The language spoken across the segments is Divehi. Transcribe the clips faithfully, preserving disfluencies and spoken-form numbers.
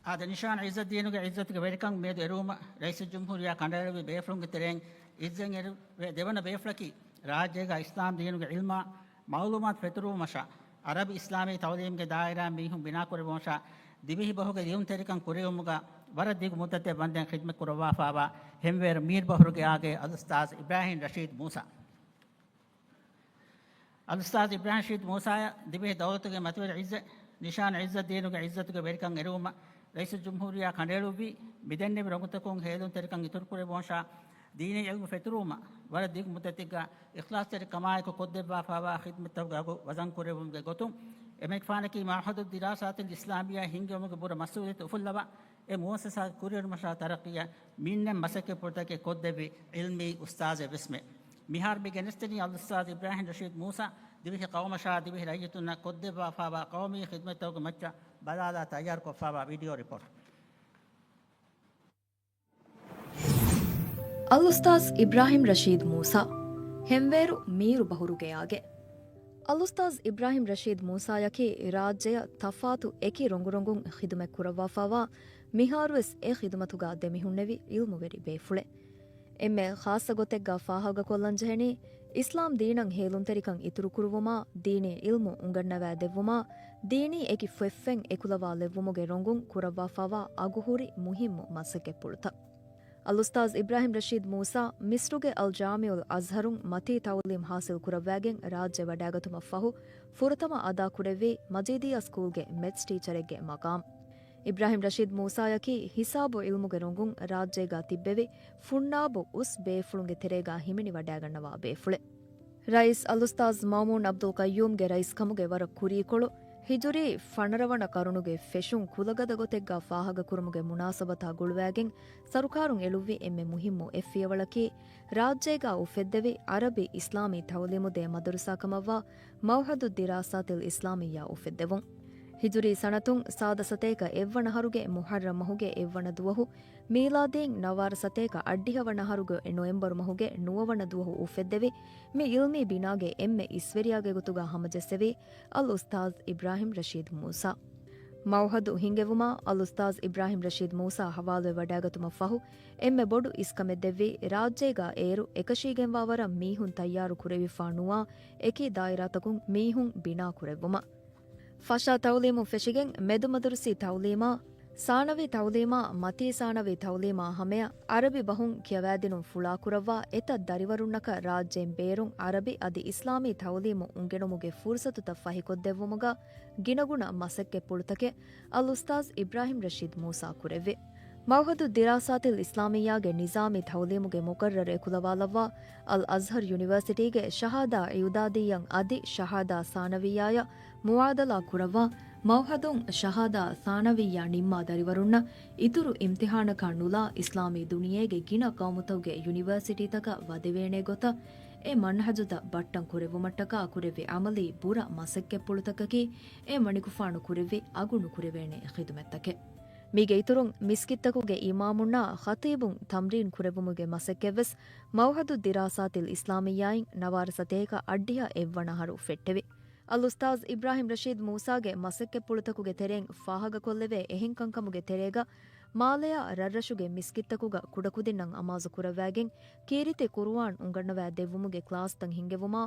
އާދެ، ނިޝާން ޢިއްޒައްދީނުގެ ޢިއްޒަތުގެ ވެރިކަން މިއަދު އެރުވުމަށް ރައީސުލްޖުމްހޫރިއްޔާ ކަނޑައެޅުއްވި ބޭފުޅުންގެ ތެރެއިން ޢިއްޒަތް އެރުވޭ ދެވަނަ ބޭފުޅަކީ، ރާއްޖޭގަ އިސްލާމް ދީނުގެ ޢިލްމާ މަޢުލޫމާތު ފެތުރުވުމަށާ، ޢަރަބި އިސްލާމީ ތަޢުލީމުގެ ދާއިރާއިން މީހުން ބިނާކުރެއްވުމަށާ، ދިވެހި ބަހުގެ ލިޔުންތެރިކަން ކުރެއްވުމުގަ ވަރަށް ދިގު މުއްދަތެއް ވަންދެން ޚިދްމަތް ކުރައްވާފާވާ ހެންވޭރު މީރު ބަހުރުގެއާގެ އަލްއުސްތާޛް އިބްރާހީމް ރަޝީދު މޫސާ. އަލްއުސްތާޛް އިބްރާހީމް ރަޝީދު މޫސާއަށް ދިވެހި ދައުލަތުގެ މަތިވެރި ޢިއްޒަތް، ނިޝާން ޢިއްޒައްދީނުގެ ޢިއްޒަތުގެ ވެރިކަން އެރުވުމަށް ރައީސުލްޖުމްހޫރިއްޔާ ކަނޑައެޅުއްވީ، މިދެންނެވި ރޮނގުތަކުން ހޭލުންތެރިކަން އިތުރުކުރެއްވުމަށާ، ދީނީ ޢިލްމު ފެތުރުވުމަށް ވަރަށް ދިގު މުއްދަތެއްގަ އިޚްލާޞްތެރިކަމާއެކު ކޮށްދެއްވާފާވާ ޚިދްމަތްތަކުގެ އަގު ވަޒަން ކުރެއްވުމުގެ ގޮތުން، އެމަނިކުފާނަކީ މަޢުހަދުއްދިރާސާތުލް އިސްލާމިއްޔާ ހިންގެވުމުގެ ބުރަ މަސްއޫލިއްޔަތު އުފުއްލަވާ، އެ މުއައްސަސާގެ ކުރިއެރުމަށާ ތަރައްޤީއަށް މިންނަން މަސައްކަތްޕުޅުތަކެއް ކޮށްދެއްވި ޢިލްމީ އުސްތާޛެއް ވެސްމެ. މިހާރު މި ގެނެސްދެނީ އަލްއުސްތާޛް އިބްރާހީމް ރަޝީދު މޫސާ ދިވެހި ޤައުމަށާ ދިވެހި ރައްޔިތުންނަށް ކޮށްދެއްވާފާވާ ޤައުމީ ޚިދްމަތްތަކުގެ މައްޗަށް ބަލާލާ ތައްޔާރުކޮށްފާވާ ވީޑިއޯ ރިޕޯޓް. އަލްއުސްތާޛް އިބްރާހީމް ރަޝީދު މޫސާ، ހެންވޭރު މީރު ބަހުރުގެއާގެ. އަލްއުސްތާޛް އިބްރާހީމް ރަޝީދު މޫސާޔަކީ ރާއްޖެއަށް ތަފާތު އެކި ރޮނގުރޮނގުން ޚިދުމަތް ކުރައްވާފާވާ، މިހާރުވެސް އެ ޚިދުމަތުގަ ދެމިހުންނެވި ޢިލްމުވެރި ބޭފުޅެއް. އެންމެ ޚާއްޞަ ގޮތެއްގަ ފާހަގަކޮށްލަންޖެހެނީ، އިސްލާމް ދީނަށް ހޭލުންތެރިކަން އިތުރުކުރުވުމާ، ދީނީ ޢިލްމު އުނގަންނަވާ ދެއްވުމާ، ދީނީ އެކި ފޮތްފެން އެކުލަވާލެއްވުމުގެ ރޮނގުން ކުރައްވާފާވާ އަގުހުރި މުހިއްމު މަސައްކަތްޕުޅުތައް. އަލްއުސްތާޛް އިބްރާހީމް ރަޝީދު މޫސާ، މިސްރުގެ އަލް ޖާމިޢުލް އަޒްހަރުން މަތީ ތަޢުލީމް ޙާޞިލް ކުރައްވާގެން ރާއްޖެ ވަޑާގަތުމަށް ފަހު، ފުރަތަމަ އަދާކުރެއްވީ މަޖީދިއްޔާ ސްކޫލްގެ މެތްސް ޓީޗަރެއްގެ މަޤާމް. އިބްރާހީމް ރަޝީދު މޫސާޔަކީ ހިސާބު ޢިލްމުގެ ރޮނގުން ރާއްޖޭގަ ތިއްބެވި ފުންނާބު އުސް ބޭފުޅުންގެ ތެރޭގަ ހިމެނިވަޑާގަންނަވާ ބޭފުޅެއް. ރައީސް އަލްއުސްތާޛް މައުމޫން ޢަބްދުލް ޤައްޔޫމްގެ ރައީސްކަމުގެ ވަރަށް ކުރީކޮޅު، ހިޖުރީ ފަނަރަ ވަނަ ޤަރުނުގެ ފެށުން ކުލަގަދަ ގޮތެއްގަ ފާހަގަކުރުމުގެ މުނާސަބަތާ ގުޅުވާގެން، ސަރުކާރުން އެޅުއްވި އެންމެ މުހިއްމު އެއްފިޔަވަޅަކީ، ރާއްޖޭގަ އުފެއްދެވި ޢަރަބި އިސްލާމީ ތަޢުލީމުދޭ މަދަރުސާ ކަމަށްވާ މަޢުހަދުއްދިރާސާތިލް އިސްލާމިއްޔާ އުފެއްދެވުން. ހިޖުރީ ސަނަތުން ސާދަ ސަތޭކަ އެއްވަނަ އަހަރުގެ މުޙައްރަމް މަހުގެ އެއްވަނަ ދުވަހު، މީލާދީން ނަވާރަ ސަތޭކަ އަށްޑިހަ ވަނަ އަހަރުގެ ނޮވެމްބަރު މަހުގެ ނުވަވަނަ ދުވަހު އުފެއްދެވި، މި ޢިލްމީ ބިނާގެ އެންމެ އިސްވެރިޔާގެ ގޮތުގަ ހަމަޖެއްސެވީ އަލްއުސްތާޛް އިބްރާހީމް ރަޝީދު މޫސާ. މަޢުހަދު ހިންގެވުމާ، އަލްއުސްތާޛް އިބްރާހީމް ރަޝީދު މޫސާ ހަވާލުވެވަޑާގަތުމަށް ފަހު، އެންމެ ބޮޑު އިސްކަމެއް ދެއްވީ، ރާއްޖޭގަ އޭރު އެކަށީގެންވާ ވަރަށް މީހުން ތައްޔާރު ކުރެވިފާ ނުވާ އެކި ދާއިރާތަކުން މީހުން ބިނާ ކުރެއްވުމަށް. ފަށާ ތަޢުލީމުން ފެށިގެން މެދުމަދަރުސީ ތަޢުލީމާ، ސާނަވީ ތަޢުލީމާ، މަތީ ސާނަވީ ތަޢުލީމާ ހަމަޔަށް ޢަރަބި ބަހުން ކިޔަވާދިނުން ފުޅާކުރައްވާ އެތައް ދަރިވަރުންނަކަށް ރާއްޖޭން ބޭރުން ޢަރަބި އަދި އިސްލާމީ ތަޢުލީމު އުނގެނުމުގެ ފުރުޞަތުތައް ފަހިކޮށްދެއްވުމުގަ ގިނަގުނަ މަސައްކަތްޕުޅުތަކެއް އަލްއުސްތާޛް އިބްރާހީމް ރަޝީދު މޫސާ ކުރެއްވި. މަޢުހަދުއްދިރާސާތިލް އިސްލާމިއްޔާގެ ނިޒާމީ ތަޢުލީމުގެ މުޤައްރަރު އެކުލަވާލައްވާ، އަލް އަޒްހަރް ޔުނިވަރސިޓީގެ ޝަހާދާ އިޢުދާދިއްޔަ އަދި ޝަހާދާ ސާނަވިއްޔާޔަށް މުޢާދަލާ ކުރައްވާ، މަޢުހަދުން ޝަހާދާ ސާނަވިއްޔާ ނިންމާ ދަރިވަރުންނަށް އިތުރު އިމްތިޙާނަކާ ނުލާ އިސްލާމީ ދުނިޔޭގެ ގިނަ ޤައުމުތަކުގެ ޔުނިވަރސިޓީތަކަށް ވަދެވޭނޭ ގޮތަށް އެ މަންހަޖުތައް ބައްޓަން ކުރެއްވުމަށްޓަކާ ކުރެއްވި ޢަމަލީ ބުރަ މަސައްކަތްޕުޅުތަކަކީ އެ މަނިކުފާނު ކުރެއްވި އަގު ނުކުރެވޭނެ ޚިދުމަތްތަކެއް. މީގެ އިތުރުން، މިސްކިތްތަކުގެ އިމާމުންނާ ޚަތީބުން ތަމްރީން ކުރެއްވުމުގެ މަސައްކަތްވެސް މަޢުހަދުއްދިރާސާތިލް އިސްލާމިއްޔާއިން ނަވާރަ ސަތޭކަ އަށްޑިހަ އެއްވަނަ އަހަރު ފެއްޓެވި. އަލްއުސްތާޛް އިބްރާހީމް ރަޝީދު މޫސާގެ މަސައްކަތްޕުޅުތަކުގެ ތެރެއިން ފާހަގަކޮށްލެވޭ އެހެން ކަންކަމުގެ ތެރޭގަ، މާލެއާ ރަށްރަށުގެ މިސްކިތްތަކުގަ ކުޑަކުދިންނަށް އަމާޒު ކުރައްވާގެން، ކީރިތި ޤުރުއާން އުނގަންނަވާ ދެއްވުމުގެ ކްލާސްތައް ހިންގެވުމާ،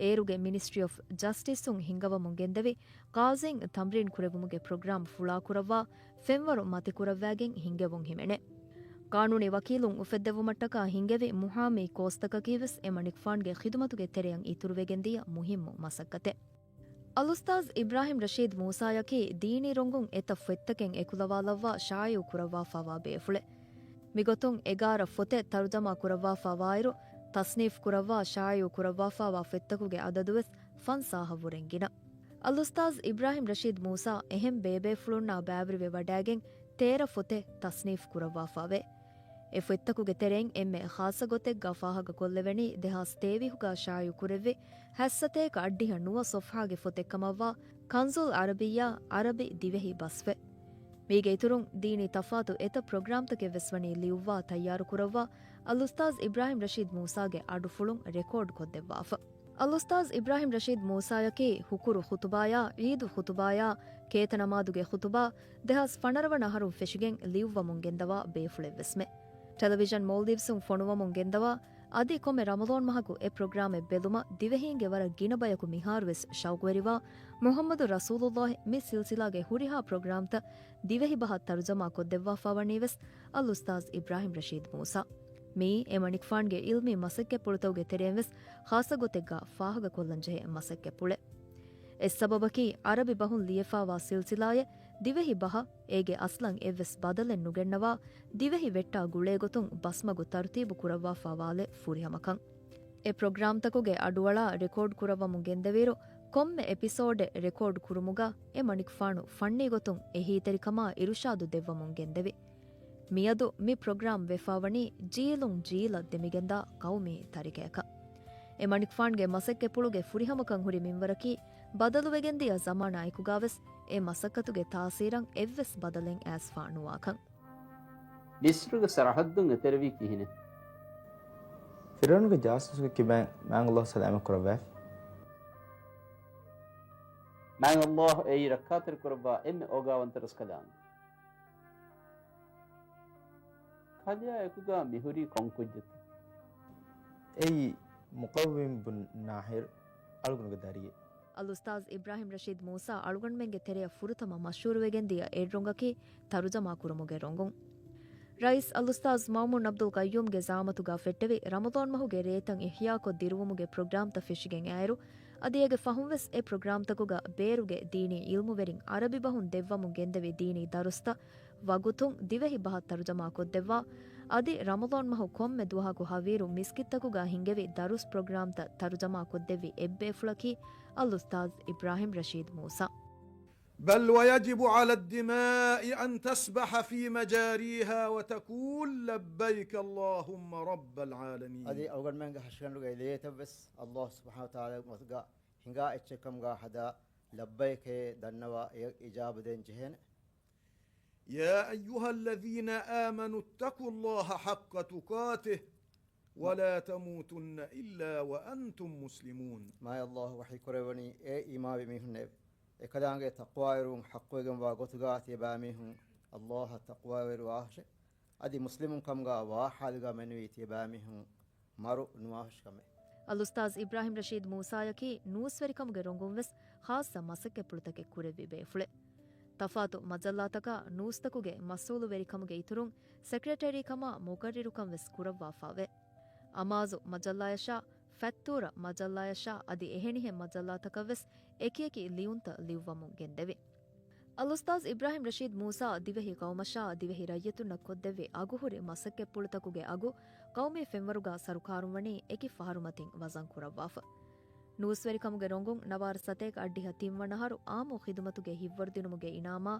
އޭރުގެ މިނިސްޓްރީ އޮފް ޖަސްޓިސުން ހިންގަވަމުން ގެންދެވި، ޤާޟީން ތަމްރީން ކުރެއްވުމުގެ ޕްރޮގްރާމް ފުޅާކުރައްވާ، ފެންވަރު މަތިކުރައްވާގެން ހިންގެވުން ހިމެނޭ. ޤާނޫނީ ވަކީލުން އުފެއްދެވުމަށްޓަކާ ހިންގެވި މުޙާމީ ކޯސްތަކަކީވެސް އެ މަނިކުފާންގެ ޚިދުމަތުގެ ތެރެއަށް އިތުރުވެގެންދިޔަ މުހިއްމު މަސައްކަތެއް. އަލްއުސްތާޛް އިބްރާހީމް ރަޝީދު މޫސާޔަކީ ދީނީ ރޮނގުން އެތައް ފޮތްތަކެއް އެކުލަވާލައްވާ ޝާއިޢު ކުރައްވާފާވާ ބޭފުޅެއް. މިގޮތުން އެގާރަ ފޮތެއް ތަރުޖަމާ ކުރައްވާފާވާއިރު، ތަޞްނީފް ކުރައްވާ ޝާއިޢު ކުރައްވާފާވާ ފޮތްތަކުގެ އަދަދުވެސް ފަންސާހަށްވުރެން ގިނަ. އަލްއުސްތާޛް އިބްރާހީމް ރަޝީދު މޫސާ އެހެން ބޭބޭފުޅުންނާ ބައިވެރިވެ ވަޑާގެން ތޭރަ ފޮތެއް ތަޞްނީފް ކުރައްވާފާވޭ. އެ ފޮތްތަކުގެ ތެރެއިން އެންމެ ޚާއްޞަ ގޮތެއްގަ ފާހަގަކޮށްލެވެނީ ދެހާސް ތޭވީހުގަ ޝާއިޢު ކުރެއްވި ހަތްސަތޭކަ އަށްޑިހަ ނުވަ ޞޮފްޙާގެ ފޮތެއްކަމަށްވާ ކަންޒުލް ޢަރަބިއްޔާ، ޢަރަބި ދިވެހި ބަސްފޮތް. މީގެ އިތުރުން ދީނީ ތަފާތު އެތައް ޕްރޮގްރާމްތަކެއް ވެސް ވަނީ ލިޔުއްވާ ތައްޔާރު ކުރައްވާ އަލްއުސްތާޛް އިބްރާހީމް ރަޝީދު މޫސާގެ އަޑުފުޅުން ރެކޯޑް ކޮށްދެއްވާފަ. އަލްއުސްތާޛް އިބްރާހީމް ރަޝީދު މޫސާޔަކީ ހުކުރު ޚުތުބާޔާ، ޢީދު ޚުތުބާޔާ، ކޭތަ ނަމާދުގެ ޚުތުބާ ދެހާސް ފަނަރަ ވަނަ އަހަރުން ފެށިގެން ލިޔުއްވަމުން ގެންދަވާ ބޭފުޅެއްވެސްމެ. ޓެލެވިޝަން މޯލްޑިވްސުން ފޮނުވަމުން ގެންދަވާ، އަދި ކޮންމެ ރަމަޟާން މަހަކު އެ ޕްރޮގްރާމެއް ބެލުމަށް ދިވެހީންގެ ވަރަށް ގިނަ ބަޔަކު މިހާރުވެސް ޝައުގުވެރިވާ، މުޙައްމަދު ރަސޫލުﷲ މި ސިލްސިލާގެ ހުރިހާ ޕްރޮގްރާމްތައް ދިވެހި ބަހަށް ތަރުޖަމާ ކޮށްދެއްވާފާވަނީވެސް އަލްއުސްތާޛް އިބްރާހިމް ރަޝީދު މޫސާ. މިއީ އެ މަނިކުފާނުގެ ޢިލްމީ މަސައްކަތްޕުޅުތަކުގެ ތެރެއިން ވެސް ޚާއްޞަ ގޮތެއްގަ ފާހަގަކޮށްލަން ޖެހޭ މަސައްކަތްޕުޅެއް. އެއް ސަބަބަކީ، ޢަރަބި ބަހުން ލިޔެފާވާ ސިލްސިލާއެއް ދިވެހި ބަހަށް އޭގެ އަސްލަށް އެއްވެސް ބަދަލެއް ނުގެންނަވާ، ދިވެހި ވެއްޓާ ގުޅޭގޮތުން ބަސްމަގު ތަރުތީބު ކުރައްވާފާވާލެއް ފުރިހަމަކަން. އެ ޕްރޮގްރާމްތަކުގެ އަޑުއަޅާ ރެކޯޑް ކުރައްވަމުން ގެންދެވިއިރު، ކޮންމެ އެޕިސޯޑެއް ރެކޯޑް ކުރުމުގަ އެ މަނިކުފާނު ފަންނީ ގޮތުން އެހީތެރިކަމާ އިރުޝާދު ދެއްވަމުން ގެންދެވި. މިއަދު މި ޕްރޮގްރާމް ވެފާވަނީ ޖީލުން ޖީލަށް ދެމިގެންދާ ޤައުމީ ތަރިކަޔަކަށް. އެ މަނިކުފާންގެ މަސައްކަތްޕުޅުގެ ފުރިހަމަކަން ހުރި މިންވަރަކީ، ބަދަލުވެގެންދިޔަ ޒަމާނާ އެކުގާވެސް އެ މަސައްކަތުގެ ތާސީރަށް އެއްވެސް ބަދަލެއް އައިސްފާ ނުވާކަން. މިޞްރުގެ ސަރަޙައްދުން އެތެރެވީ ކިހިނެއް؟ ފިރުޢައުނުގެ ޖާސޫސުގެ ކިބައިން މާތް ﷲ ސަލާމަތް ކުރައްވާފި. މާތް ﷲ އެއީ ރައްކާތެރި ކުރައްވާ އެންމެ އޯގާވަންތަ ރަސްކަލާނގެ. ކަލެއާ އެކުގަ މިހުރީ ކޮން ކުއްޖެއްތަ؟ އެއީ މުޤައްވިމް ބުން ނާހިރު އަޅުގަނޑުގެ ދަރިއެއް. އަލްއުސްތާޛް އިބްރާހިމް ރަޝީދު މޫސާ އަޅުގަނޑުމެންގެ ތެރެއަށް ފުރަތަމަ މަޝްހޫރުވެގެންދިޔަ އެއް ރޮނގަކީ ތަރުޖަމާ ކުރުމުގެ ރޮނގުން. ރައީސް އަލްއުސްތާޛް މައުމޫން ޢަބްދުލް ޤައްޔޫމްގެ ޒަޢާމަތުގަ ފެއްޓެވި ރަމަޟާން މަހުގެ ރޭތައް އިޙްޔާކޮށް ދިރުވުމުގެ ޕްރޮގްރާމްތައް ފެށިގެން އައިރު، އަދި އޭގެ ފަހުން ވެސް އެ ޕްރޮގްރާމްތަކުގަ ބޭރުގެ ދީނީ ޢިލްމުވެރިން ޢަރަބި ބަހުން ދެއްވަމުން ގެންދެވި ދީނީ ދަރުސްތައް ވަގުތުން ދިވެހި ބަހަށް ތަރުޖަމާ ކޮށްދެއްވާ، އަދި ރަމަޟާން މަހު ކޮންމެ ދުވަހަކު ހަވީރު މިސްކިތްތަކުގަ ހިންގެވި ދަރުސް ޕްރޮގްރާމްތައް ތަރުޖަމާ ކޮށްދެއްވި އެއްބޭފުޅަކީ އަލްއުސްތާޛް އިބްރާހިމް ރަޝީދު މޫސާ. بل ويجب على الدماء أن تسبح في مجاريها وتقول لبيك اللهم رب العالمين. އަދި އަޅުގަނޑުމެންގެ ހަށިގަނޑުގެ ލޭތައް ވެސް ﷲ ސުބްޙާނަހޫ ވަތަޢާލާގެ މަތުގަ ހިނގާ އެއްޗެއްކަމުގަ ހަދާ، ލައްބައިކޭ ދަންނަވާ އެ އިޖާބަ ދޭން ޖެހޭނެ. يا أيها الذين آمنوا اتقوا الله حق تقاته ولا تموتن إلا وأنتم مسلمون. މާތް ﷲ ވަޙީ ކުރެއްވަނީ، އޭ އީމާވި މީހުންނޭވެ! އެކަލާނގެ ތަޤްވާވެރިވުން ޙައްޤުވެގެންވާ ގޮތުގަ ތިޔަބައިމީހުން ﷲ އަށް ތަޤްވާވެރިވާށޭ. އަދި މުސްލިމުން ކަމުގަ ވާ ޙާލުގަ މެނުވީ ތިޔަބައިމީހުން މަރު ނުވާށި ކަމެއް. އަލްއުސްތާޛް އިބްރާހިމް ރަޝީދު މޫސާޔަކީ ނޫސްވެރިކަމުގެ ރޮނގުން ވެސް ޚާއްޞަ މަސައްކަތްޕުޅުތަކެއް ކުރެއްވި ބޭފުޅެއް. ތަފާތު މަޖައްލާތަކާ ނޫސްތަކުގެ މަސްއޫލުވެރިކަމުގެ އިތުރުން، ސެކްރެޓަރީކަމާ މުޤައްރިރުކަން ވެސް ކުރައްވާފާވޭ. އަމާޒު މަޖައްލާޔަށާ، ފަތްތޫރަ މަޖައްލާޔަށާ އަދި އެހެނިހެން މަޖައްލާތަކަށް ވެސް އެކިއެކި ލިޔުންތައް ލިޔުއްވަމުން ގެންދެވި. އަލްއުސްތާޛް އިބްރާހިމް ރަޝީދު މޫސާ ދިވެހި ޤައުމަށާ ދިވެހި ރައްޔިތުންނަށް ކޮށްދެއްވި އަގުހުރި މަސައްކަތްޕުޅުތަކުގެ އަގު ޤައުމީ ފެންވަރުގަ ސަރުކާރުން ވަނީ އެކި ފަހަރުމަތިން ވަޒަން ކުރައްވާފަ. ނޫސްވެރިކަމުގެ ރޮނގުން ނަވާރަ ސަތޭކަ އަށްޑިހަ ތިންވަނަ އަހަރު އާއްމު ޚިދުމަތުގެ ހިތްވަރުދިނުމުގެ އިނާމާ،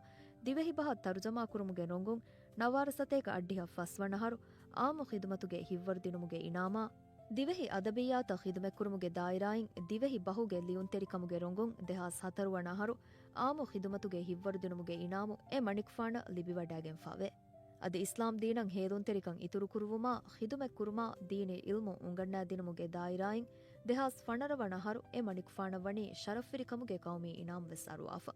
ދިވެހިބަހަށް ތަރުޖަމާކުރުމުގެ ރޮނގުން ނަވާރަ ސަތޭކަ އަށްޑިހަ ފަސްވަނަ އަހަރު އާއްމު ޚިދުމަތުގެ ހިތްވަރުދިނުމުގެ އިނާމާ، ދިވެހި އަދަބިއްޔާތަށް ޚިދުމަތްކުރުމުގެ ދާއިރާއިން ދިވެހި ބަހުގެ ލިޔުންތެރިކަމުގެ ރޮނގުން ދެހާސް ހަތަރު ވަނަ އަހަރު އާއްމު ޚިދުމަތުގެ ހިތްވަރުދިނުމުގެ އިނާމު އެ މަނިކުފާނަށް ލިބިވަޑައިގެންފާވޭ. އަދި އިސްލާމް ދީނަށް ހޭލުންތެރިކަން އިތުރުކުރުވުމާ، ޚިދުމަތްކުރުމާ، ދީނީ ޢިލްމު އުނގަންނާދިނުމުގެ ދާއިރާއިން ދެހާސް ފަނަރަ ވަނަ އަހަރު އެ މަނިކުފާނަށް ވަނީ ޝަރަފްވެރިކަމުގެ ޤައުމީ އިނާމް ވެސް އަރުވާފަ.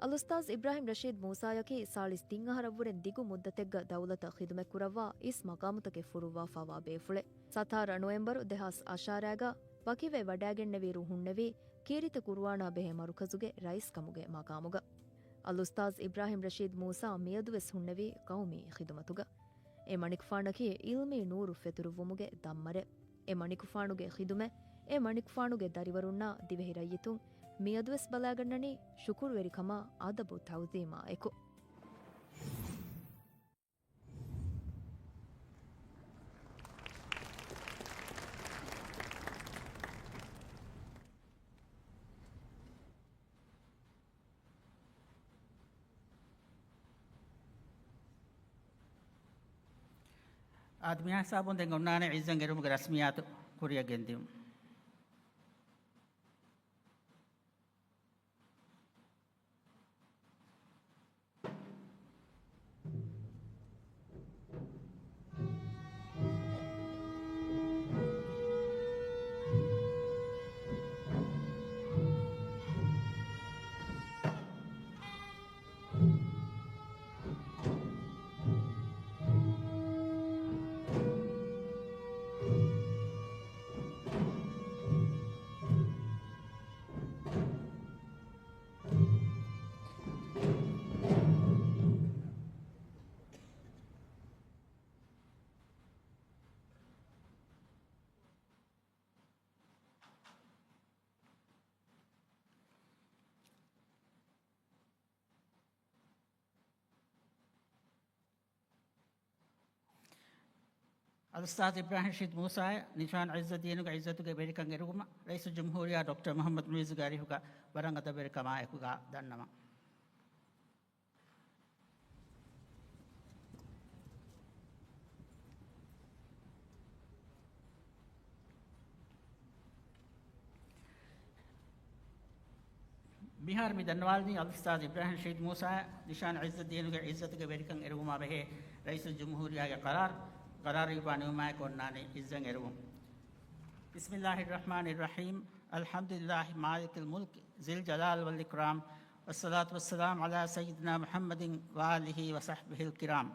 އަލްއުސްތާޛް އިބްރާހިމް ރަޝީދު މޫސާޔަކީ ސާޅީސް ތިން އަހަރަށްވުރެން ދިގު މުއްދަތެއްގަ ދައުލަތަށް ޚިދުމަތްކުރައްވާ އިސް މަޤާމުތަކެއް ފުރުއްވާފާވާ ބޭފުޅެއް. ސަތާރަ ނޮވެމްބަރު ދެހާސް އަށާރައިގަ ވަކިވެ ވަޑައިގެންނެވިއިރު ހުންނެވީ ކީރިތި ޤުރުއާނާ ބެހޭ މަރުކަޒުގެ ރައީސްކަމުގެ މަޤާމުގަ. އަލްއުސްތާޛް އިބްރާހިމް ރަޝީދު މޫސާ މިއަދުވެސް ހުންނެވީ ޤައުމީ ޚިދުމަތުގަ. އެ މަނިކުފާނަކީ ޢިލްމީ ނޫރު ފެތުރުއްވުމުގެ ދަންމަރެއް. އެ މަނިކުފާނުގެ ޚިދުމަތް، އެ މަނިކުފާނުގެ ދަރިވަރުންނާ ދިވެހި ރައްޔިތުން މިއަދުވެސް ބަލާގަންނަނީ ޝުކުރުވެރިކަމާ އަދަބު ތަޢުޒީމާ އެކު. އާދެ، މިހާ ހިސާބުން ދެން އޮންނާނެ ޢިއްޒަތް އެރުމުގެ ރަސްމިއްޔާތު ކުރިއަށް ގެންދިއުން. އަލްއުސްތާޛު އިބްރާހިމް ރަޝީދު މޫސާއަށް ނިޝާން ޢިއްޒައްދީނުގެ ޢިއްޒަތުގެ ވެރިކަން އެރުވުމަށް ރައީސުލްޖުމްހޫރިއްޔާ ޑޮކްޓަރ މުޙައްމަދު މުޢިއްޒުގެ އަރިހުގަ ވަރަށް އަދަބުވެރިކަމާއެކުގަ ދަންނަވަން. މިހާރު މި ދަންނަވާލަނީ އަލްއުސްތާޛު އިބްރާހިމް ރަޝީދު މޫސާއަށް ނިޝާން ޢިއްޒައްދީނުގެ ޢިއްޒަތުގެ ވެރިކަން އެރުވުމާ ބެހޭ ރައީސުލްޖުމްހޫރިއްޔާގެ ޤަރާރު، ޤަރާރު އިވާ ނިމުމާއެކު އޮންނާނީ ޢިއްޒަތް އެރުވުން. بسم الله الرحمن الرحيم. الحمد لله مالك الملك ذي الجلال والإكرام، والصلاة والسلام على سيدنا محمد وآله وصحبه الكرام.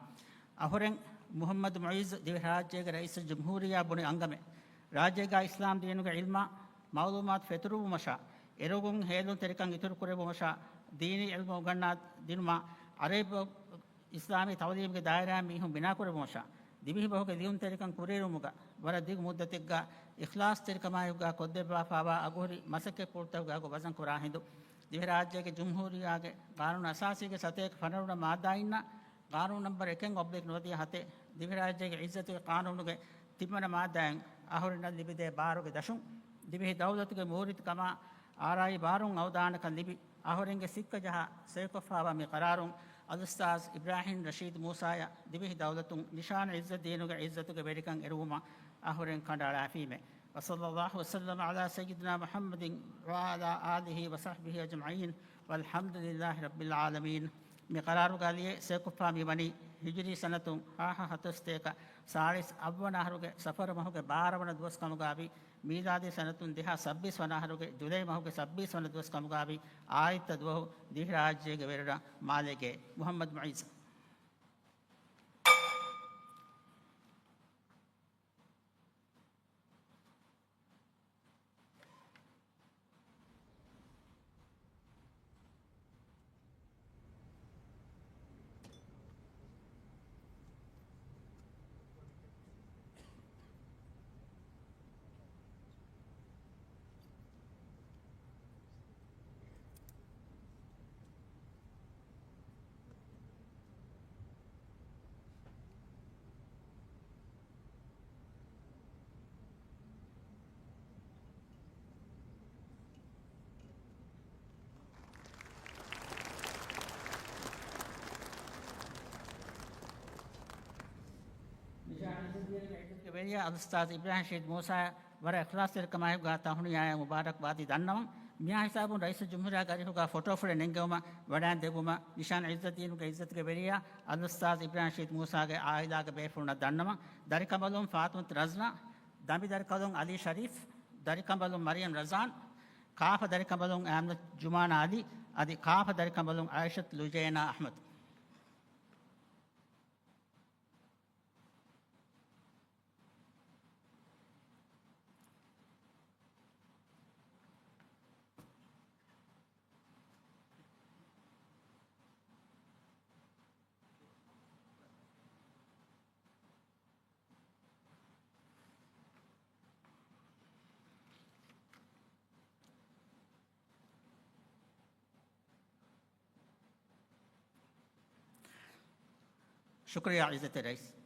އަހުރެން މުޙައްމަދު މުޢިއްޒު ދިވެހިރާއްޖޭގެ ރައީސުލްޖުމްހޫރިއްޔާ ބުނި އަންގަމެއް، ރާއްޖޭގަ އިސްލާމް ދީނުގެ ޢިލްމާ މަޢުލޫމާތު ފެތުރުވުމަށާ، އެރޮގުން ހޭލުންތެރިކަން އިތުރު ކުރެއްވުމަށާ، ދީނީ ޢިލްމު އުނގަންނާ ދިނުމަށް ޢަރަބި އިސްލާމީ ތަޢުލީމުގެ ދާއިރާއިން މީހުން ބިނާކުރެއްވުމަށާ، ދިވެހިބަހުގެ ލިޔުންތެރިކަން ކުރިއެރުމުގަ ވަރަށް ދިގު މުއްދަތެއްގަ އިޚްލާޞްތެރިކަމާއެކުގަ ކޮށްދެއްވާފާވާ އަގުހުރި މަސައްކަތްޕުޅުތަކުގެ އަގު ވަޒަންކުރާ ހިނދު، ދިވެހިރާއްޖޭގެ ޖުމްހޫރިއްޔާގެ ޤާނޫނު އަސާސީގެ ސަތޭކަ ފަނަރަ ނަމްބަރު މާއްދާއިންނާ، ޤާނޫނު ނަމްބަރު އެކެއް އޮބްލިކް ނުވަދިހަ ހަތެއް، ދިވެހިރާއްޖޭގެ ޢިއްޒަތުގެ ޤާނޫނުގެ ތިންވަނަ މާއްދާއިން އަހުރެންނަށް ލިބިދޭ ބާރުގެ ދަށުން، ދިވެހި ދައުލަތުގެ މޫރިތިކަމާ އާރާއީ ބާރުން އަވަދާނަކަން ލިބި، އަހުރެންގެ ސިއްކަ ޖަހާ ސޮއިކޮށްފާވާ މި ޤަރާރުން އަލްއުސްތާޛު އިބްރާހިމް ރަޝީދު މޫސާއަށް ދިވެހި ދައުލަތުން ނިޝާން ޢިއްޒައްދީނުގެ ޢިއްޒަތުގެ ވެރިކަން އެރުވުމަށް އަހުރެން ކަނޑައަޅާފީމޭ. وصلى الله وسلم على سيدنا محمد وعلى آله وصحبه أجمعين، والحمد لله رب العالمين. މި ޤަރާރުގަ ލިޔެ ސޮއިކޮށްފާ މިވަނީ ހިޖުރީ ސަނަތުން ހައަހަ ހަތަސް ސަތޭކަ ސާޅީސް އަށްވަނަ އަހަރުގެ ސަފަރު މަހުގެ ބާރަ ވަނަ ދުވަސް ކަމުގާވި، މީލާދީ ސަނަތުން ދެހާސް ސައްބީސް ވަނަ އަހަރުގެ ޖުލައި މަހުގެ ސައްބީސް ވަނަ ދުވަސް ކަމުގާވި، އާދިއްތަ ދުވަހު ދިވެހިރާއްޖޭގެ ވެރިރަށް މާލޭގެ މުޙައްމަދު މުޢިއްޒު. ވެރިޔާ އަލްއުސްތާޛު އިބްރާހިމް ރަޝީދު މޫސާ ވަރަށް އިޚްލާޞްތެރިކަމާއެކުގަ ތަހުނިޔާއާ މުބާރަކްބާދީ ދަންނަވަން. މިހާ ހިސާބުން ރައީސުލްޖުމްހޫރިއްޔާގެ އަރިހުގަ ފޮޓޯ ފުޅެއް ނެންގެވުމަށް ވަޑައިން ދެއްވުމަށް ނިޝާން ޢިއްޒައްދީނުގެ ޢިއްޒަތުގެ ވެރިޔާ އަލްއުސްތާޛު އިބްރާހިމް ރަޝީދު މޫސާގެ ޢާއިލާގެ ބޭފުޅުންނަށް ދަންނަވަން. ދަރިކަނބަލުން ފާތުމަތު ރަޒްނާ، ދަނބި ދަރިކަލުން ޢަލީ ޝަރީފް، ދަރިކަނބަލުން މަރިޔަމް ރަޒާން، ކާފަ ދަރިކަނބަލުން އަހްމަދު ޖުމާނާ ޢަލީ، އަދި ކާފަ ދަރިކަނބަލުން ޢާއިޝަތު ލުޖޭނާ އަޙްމަދު. ޝުކުރިއްޔާ ޢިއްޒަތްތެރި ރައީސް.